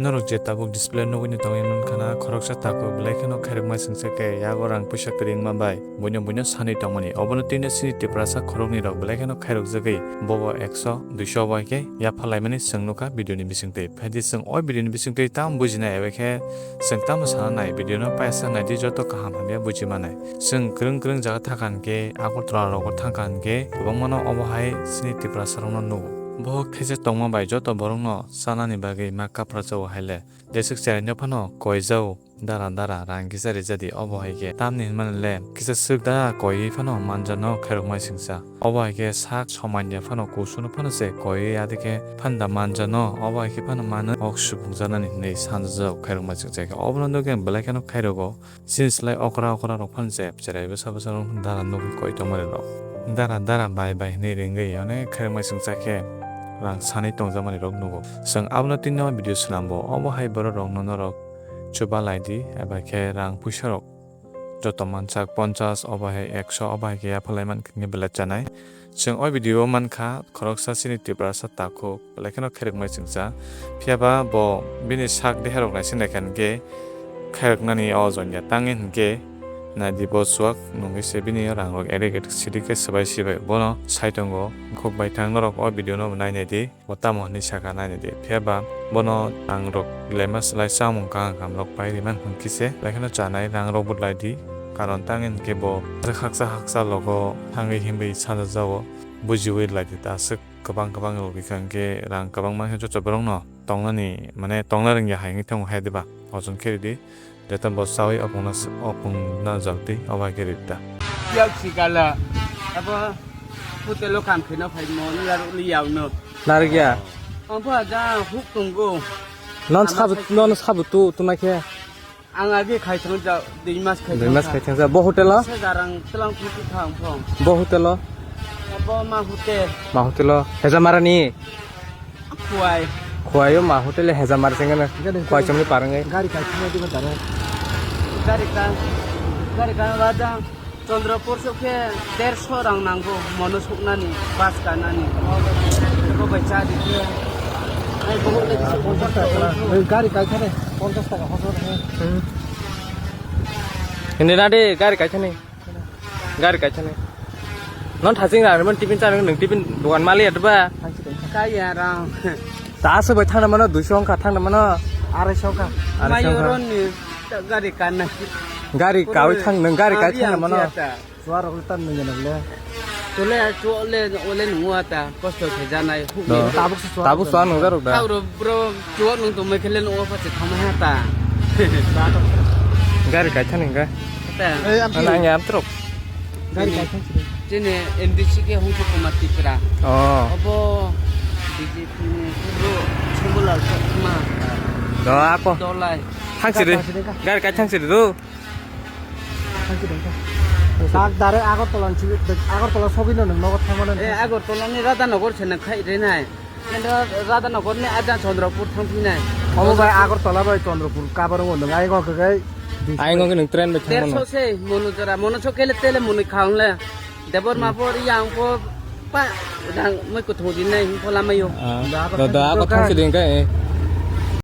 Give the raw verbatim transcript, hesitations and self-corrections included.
Norok je tabuk display nugwi tongwi mankha na, khoroksa takhuk belai kheno khairokma singsa khe yago rang puisa kwrwngma bai buino buino sanwi tongmani. Obono tini chini Tiprasa khoroknwi rok belai kheno khairokjagwi bobo ekso duiso bai khe yapha laimani chwng nukha video ni bisingtwi. Phaidi chwng o video ni bisingtwi tamo bujinai eba khe chwng tamo sana nai video no paisa naidi joto kaham hamya buji manai. Chwng kwrwng kwrwng jaga thangkha hinkhe, Agartala rogo thangkha hinkhe, kwbangmano obo hai chini Tiprasa rokno nugo. Bohok theje tongma bai joto borokno chanani bagwi ma kapra chao haile. Jeswk cheraino phano koi jao, dara dara rang kisa rijadi, obo hai khe tamni hinmani le kisa swk da koiwi phano manjano khairokma singsa. Obo hai khe sak somanya phano kusuno phano se koiwi adi khe phanda manjano, obo hai khe phano mano ok subung janani hinwi sanjajao khairokma singsa khe. Obono nugwi ang belai kheno khairogo. Chini slai okra okra rok phano je cherai bwsa bwsa rok dara nugwi koi tongmani rok. Dara dara bai bai hinwi ringwi onek khairokma singsa khe rang sanwi tongjakmani rok nugo. Chwng abono tini o video swnambo, obo hai borok rokno norok chuba laidi eba khe rang puisa rok joto mansak ponchas obo hai ekso obo hai khe yapha lai mankha belai chanai. Chwng o video o mankha khoroksa chini Tiprasa takhuk, belai kheno khairokma singsa. Phiya ba bo bini sak deharok naising naikha hinkhe khairoknani o jongya tangwi hinkhe naidi bo chuwak nungwi se bini rangrok erik erik sidi khe swbai sibai bono sai tongo. Khuk baithang norok o video no nai naidi, bo tamo hinwi sakha nai naidi. Phiya ba bono rangrok lema slai chamung kaham kaham rok pai riman hinkhe se belai kheno chanai rangrok bo laidi. Karon tangwi hinkhe bo haksa haksa logo thangwi himwi sajajao. Bujiwi lai di ta aswk kwbang kwbang rwgwi kha hinkhe rang kwbangma khe joto borokno tongnani mane tongna rwngya hai wngwi thango hai diba ojon khe ridi. Joto bo chawi opungno opungno jokdi obo hai khe ridi ta. Yak sikala abo hotel o kam kheno phai mo nila rukli yawno. Narikya. Obo aja huk tongo. Non sabu non sabu tu tunai khe. Ang agi khai thang ja dui mas khai Dui mas khai thang ja. Bo hotel o? Se jarang telang phuti thang phong. Bo hotel o? Bo ma hotel. Ma hotel o? Hejamarani? Khuai. Khuai o ma hotel e Hejamar sengana. Khuai chomni parang e. Gari kai thang di tara. Gari ka. Gari ka wajang. Chandrapur sok khe derso rang nango, mono suknani, bus kanani. Eko bai cha di khe. Ai, bohok le kisa ponchas taka. Ei, gari kai thane, ponchas taka hoso thane. Hmm. Hindi na de, gari kai thane. Gari kai thane. Non thasing ra, mon tiffin cha nang tiffin dukan mali adba. Kai ya rang. Ta se bai thang mano, duiso wngkha thang mano. Arai so wngkha. Arai so wngkha. Mayoronni gari kanna. Gari kawi thang nang gari kai thang mano. Suarok le tan nang nang le. Tole a chuo le ole nungo ata kosto khe janai. Tabuk se suarok. Tabuk suarok nang jarok da. Tauro bro chuo nung to mai khele nungo pa che thang ha ta. Gari kai thang nang ga. Ta. Ei, am Nang ya trok. Gari kai thang sini. Chini M D C ke hung ko ma Tipra. Oh. Obo B J P ni bro Chumulal Chakma. Do ako. Dolai. Thang sini. Gari kai thang sini do. Dak dare Agartala ni, Agartala sogwi no nang nogo thangmano. Eh, Agartala ni Radhanagar se nang khai re nai. Kendo Radhanagar ni aja Chandrapur thang phi nai. Omo bai Agartala bai Chandrapur kabar o nang ai go kai. Ai go nang train bai thang mano. Derso se mono jora, mono so kele tele mono khaung le. Debor ma por yang po pa dang moi ko thodi nai hin phola mayo. Ah, da da ako thang sini kai.